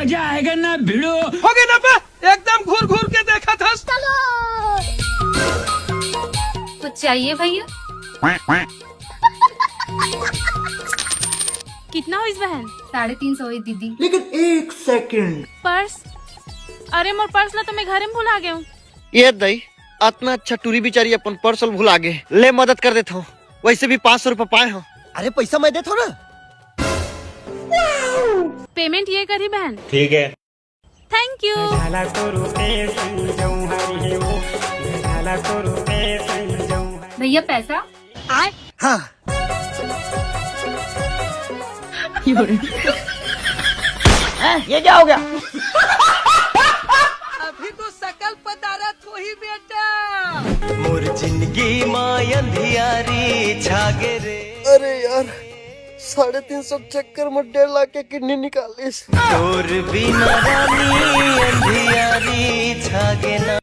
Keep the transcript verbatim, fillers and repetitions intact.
जाएगा ना भिड़ो। हो गए ना बे, एकदम घूर घूर के देखा था। कुछ चाहिए भैया? कितना होइस बहन? साढ़े तीन सौ होइस दीदी। लेकिन एक सेकंड। पर्स? अरे, मोर पर्स ला तो मैं घरे में भुला गया हूँ। ये दई, अतना अच्छा टूरी बिचारी अपन पर्स ल भुला गे। ले, मदद कर देथव, वैसे भी पाँच सौ रुपया पाए हव। अरे, पैसा मैं देथव ना। पेमेंट ये करी बहन। ठीक है। Thank you. भैया, पैसा? हाँ। ये क्या हो गया? अभी तो सकल पदारथ होही बेटा। मोर जिंदगी मा अंधियारी छागे रे। अरे यार, साढ़े तीन सौ चक्कर में डेढ़ लाख के किडनी निकालिस। तोर बिना रानी अंधियारी छागे ना।